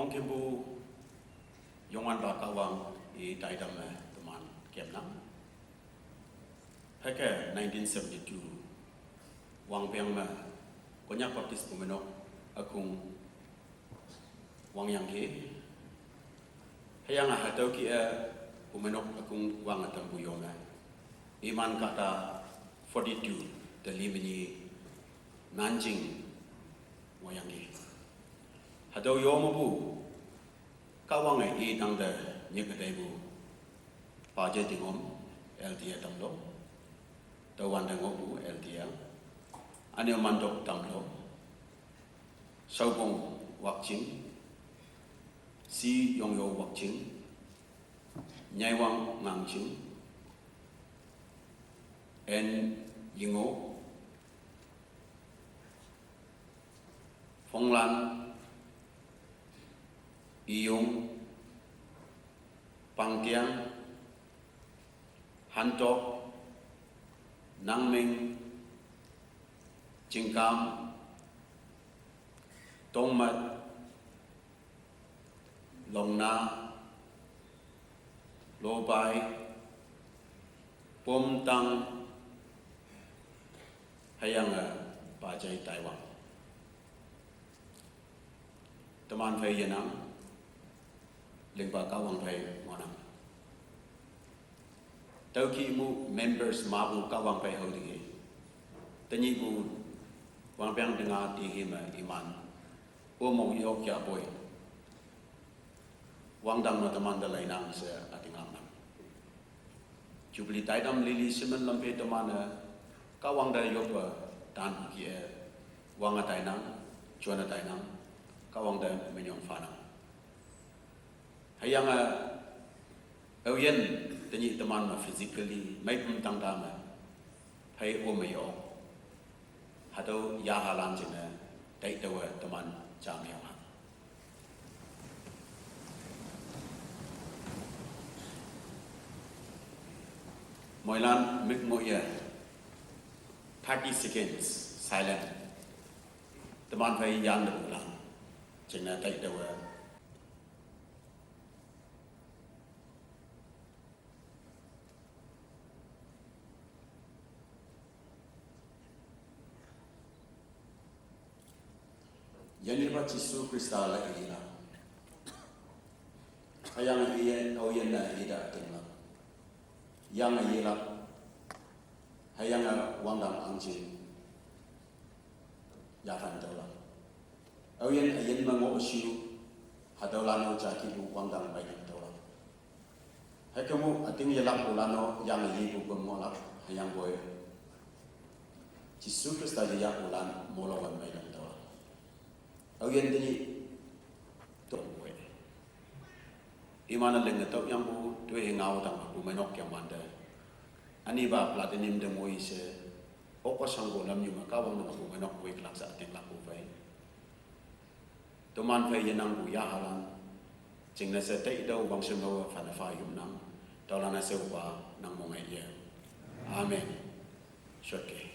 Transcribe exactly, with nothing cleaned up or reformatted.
Ong Kimpu, Youngwanpa Kahwang i taidam me teman kemnang. Hüke nineteen seventy-two wangpeng me Konyak Baptist Bumenok ükong wangyangki. Hüyange hatüo kih-e Bumenok ükong wange tampu yo me, iman kahta forty-two te li me nyi Nanjing ngohyangki. Hatüo yo mepu Kahwange i tangte nyike teipu Paje Tingom, L T A tamlo. Tüowante ngohpu L T A, üne-o Mantok tamlo, Shaopong Wakching, Si Yongyo Wakching, Nyaiwang Ngangching, N Yingo, Phonglan Iyong, Pangtiang, Hantok, Nangming, Chingkam, Tongmat, Longna, Lobai, Pomtang, hüyange Pajai Taiwang. Teman phei yenang, lingpa Kahwang phei ngohnang. Tüokih mu members mapu Kahwang phei hao tiki, tenyihpu wangpeng tenga tihi me iman o mong yok yapoi, wangdang me temante leinang she ütinglaknang. Jubilee taidam lili shemen lam phei teman-e Kahwangte yoppe tanpu kih-e wange tainang, jone tainang, Kahwangte minyong phanang. Hüyange aoyin tenyih teman me physically meipum tangta me phei o me yo, hatüo yahalan jingne taitüowe teman ja me yonghang. Moilan mük ngoh ye, thirty seconds silent. Teman phei yantepulan jingne taitüowe. Yanyipa Jesu Khrista la ilak. Hüyange iye aoyinne ite ütinglak. Yange yelak. Hüyange wangdang ahngching yaphan tüolak. Aoyin üyin me ngohshu, hatüolan-o ja kihpu wangdang meilam tüolak. Hükemu üting yelakpulan-o yange yepu püm ngohlak, hüyangpoi Jesu Khrista yeyahpulan molowan meilam tüolak. Aoyin tenyih tongwe, iman-e linge tüoyangpu toi he ngao tangpu meinok yangwante, ünipa platinum te moi she, okpa shangpu lamnyu me Kahwang nang pu meinok woiklak she ütinglakpu phei, toman phei yenangpu yahalan jingne she taitüoh wangshem lowe phane pha yopnang. Tüolan-e sheopa nang mong-e ye. Amen. Shotke.